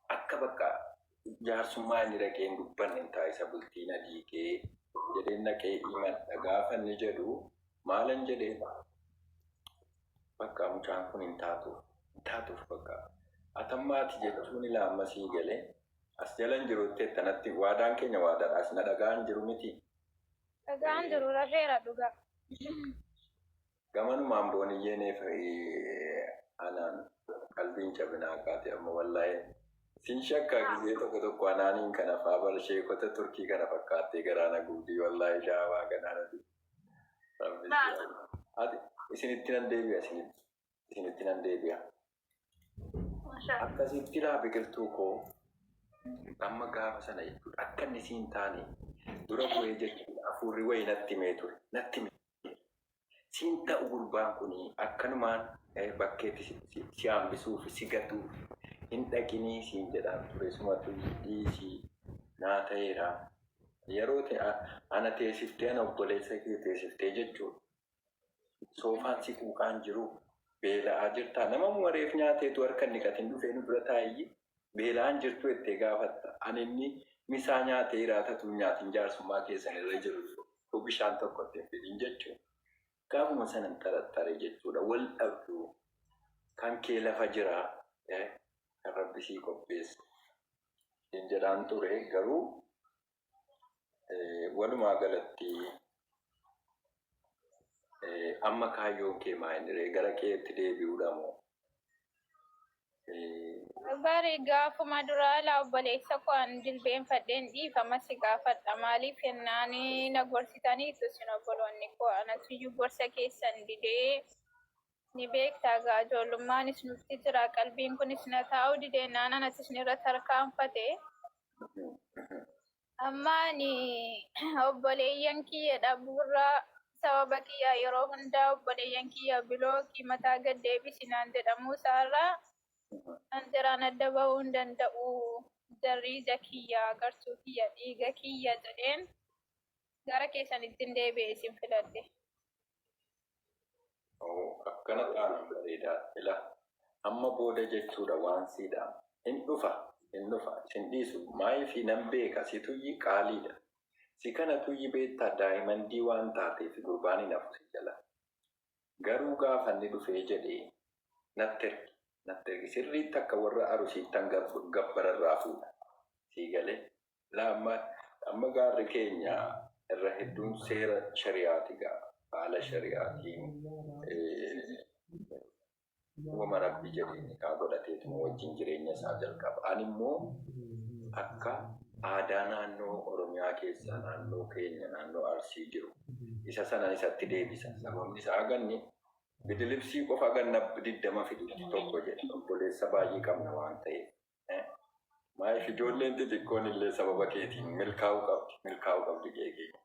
Akka bakka jaarsummaa inni dhaqee hin dubbanne hin taasisa bultii na diigee jedheen dhaqee himadha gaafa inni jedhu maalan jedheen bakka mucaan kun hin taatuuf hin taatuuf bakka atamma ati jechuun ilaa amma sii galee as jala hin jiru jettee tanatti waadaan keenya waadaadha as na dhagaan jiru miti. Dhagaan jiru rafeera dhugaa. Gamanumaan booniyyeen anaan qalbiin cabinaa kaate amma wallaahi sin shakka gizee tokko tokko anaaniin kana faa bar sheekota Turkii kana fakkaattee garaa na gubdii wallaahi daawaa kanaa nati. Rabbi si haa- Ati isinitti nan deebi'a isinitti isinitti nan deebi'a. Akkasitti laa biqiltuu koo amma gaafa sana jechuudha akka inni siin taane dura bu'ee jechuudha hafuurri wayii natti himee ture natti hime. Siin ta'u gurbaan kun akkanumaan bakkeetti si hambisuuf si gatuuf hin dhaqinii siin jedhaan ture sumatu dhiisii naa ta'eera. Yeroo ana teessiftee ana obboleessa kee teessiftee jechuudha. Soofaan si quuqaan jiru beela'aa jirtaa nama mareef nyaateetu harka hin dhiqatin dhufee nu bira taa'ii beela'aan jirtu jettee gaafatta. Ani inni misaa nyaatee iraatatu nyaatin jaarsummaa keessan irra jiru. Utuu bishaan tokko itti hin fidin jechuudha. Gaafuma sanan xaraxxare jechuudha. Wal dhabdu. Kan kee lafa jira. Kan rabbi sii qopheesse. Siin jedhaan ture garuu walumaa galatti amma kaayyoon kee maa inni ree gara qe'eetti deebi'uudha moo? Bari gaafuma duraa laa obboleessa koo an jilbeenfadheen dhiifama si gaafadha maaliif jennaan na gorsitaniitu isin obboloonni koo anatuyyuu gorsa keessan didee ni beektaa gaa ijoollummaan nutti jira qalbiin kunis na taa'uu didee naan anatu isin irra tarkaanfate. Amma ani obboleeyyan kiyya dhabuurraa sababa kiyya yeroo hundaa obboleeyyan kiyya bilookii mataa gad deebisi naan jedhamuu isaarraa an jaraan adda bahuu hin danda'u. Jarri ija kiyya agartuu kiyya dhiiga kiyya jedheen gara keessanittin deebi'e isin filadhe. Oh, akkana taanaan bareedaa. Ila amma booda jechuudha waan siidha. Hin dhufa, hin dhufa, isin dhiisu. Maayifii nan beeka si tuyyi qaaliidha. Si kana tuyyi beektaa daayimandii waan taateef gurbaan hin hafu si jala. Garuu gaafa inni dhufee jedhee natti ergi, natti ergi. Sirriitti akka warra arusiittan gabbararraa fuudha. Sii galee? Laa amma amma gaarri keenya irra hedduun seera shari'aati gaa haala shari'aatiin wama rabbi jedhee nikaa godhateetuma wajjin jireenya isaa jalqaba. Ani immoo akka aadaa naannoo Oromiyaa keessaa naannoo keenya naannoo Arsii jiru isa sanan isatti deebisa. Sababni isaa ganni bidilibsii qofa ganna 20 fidutti tokko jedhe obboleessa baay'ee qabna waan ta'eef. Maaliif ijoolleen xixiqqoon illee sababa keetiin milkaa'uu qabdi. Milkaa'uu qabdi qe'ee keenya.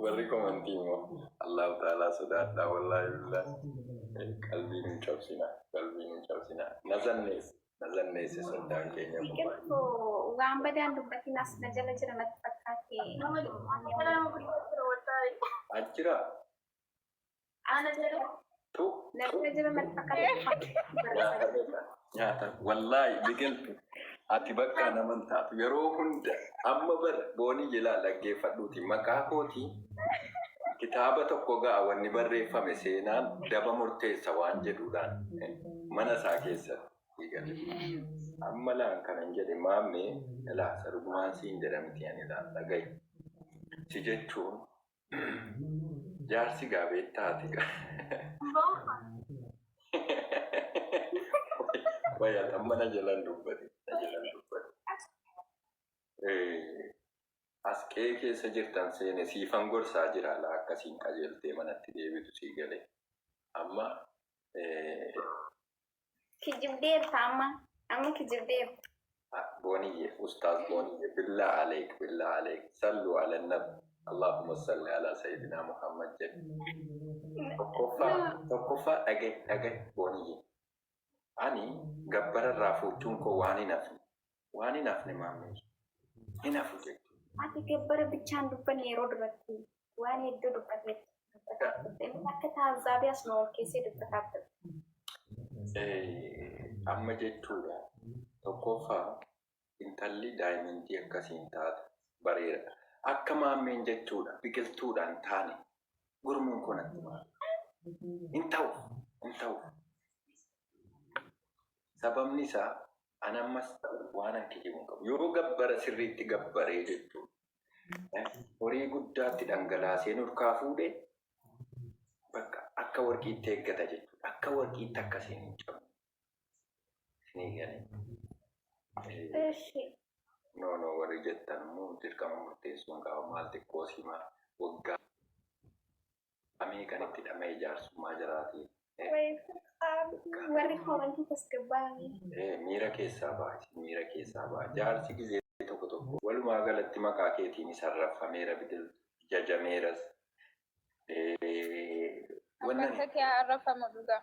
Warri komantii immoo Allahu ta'aalaa sodaadhaa wallaahi billaahi qalbii nun cabsina qalbii nun cabsina na zanneesse na zanneesse soddaan keenya kun baay'ee. Biqiltuu waan badaan dubbatiin as na jala jira natti fakkaate. Achira Tu. Nama jira natti fakkaate. Nyaata beeka. Nyaata. Wallaahi biqiltu. Ati bakka naman taatu yeroo hunda amma bar boonii jilaa dhaggeeffadhuuti maqaa kootii kitaaba tokko ga'a wanni barreeffame seenaan daba murteessa waan jedhuudhaan mana isaa keessatti gale. Amma laan kanan jedhe maammee ilaa sarugumaan siin jedhamti ani ilaa dhaga'i. Si jechuun Jaarsi gaa beektaa ati gaa. Wayya amma na jalan dubbate. Na jalan dubbate. As qe'ee keessa jirtan seene siifan gorsaa jira laa akkasiin qajeeltee manatti deebitu sii galee. Amma Kijibdeerta amma. Amma kijibdeerta. Booniyye, Ustaaz Booniyye, billaa aleek, billaa aleek, sallu ala nabi, Allahumma salli ala sayyidina Muhammad jedhi. Tokkoffaa, tokkoffaa dhaga'i, dhaga'i Booniyye. Ani gabbara irraa fuuchuun koo waan hin hafne, waan hin hafne maammee. Hin hafu jechuudha. Ati gabbara bichaan dubbanne yeroo duratti waan hedduu dubbateetta. Dubbataa turte. Inni akka taazzaabii as nu ol keessee dubbataa turte. Amma jechuudha tokkoffaa intalli daa'immantii akkasiin taate bareeda. Akka maammeen jechuudha biqiltuudhaan taane gurmuun kun natti maal. Hin ta'u, hin ta'u. Sababni isaa an ammas waan an kijibu hin qabu. Yoo gabbara sirriitti gabbaree jechuudha. Horii guddaatti dhangalaasee nurkaa fuudhee bakka akka warqiitti eeggata jechuudha. Akka warqiitti akkasiin hin cabu. Isinii galee. Eshi. No, no, warri jettan immoo dirqama murteessuun qaba. Maal xiqqoo simaa waggaa meeqan itti dhama'e jaarsummaa jiraati. Warri koomantii tasgabbaa'anii. Miira keessaa ba'a, miira keessaa ba'a. Jaarsi gizee tokko tokko walumaa galatti maqaa keetiin sarrafameera, biqiltu jajameeras. Bakka kee arrafamu dhugaa.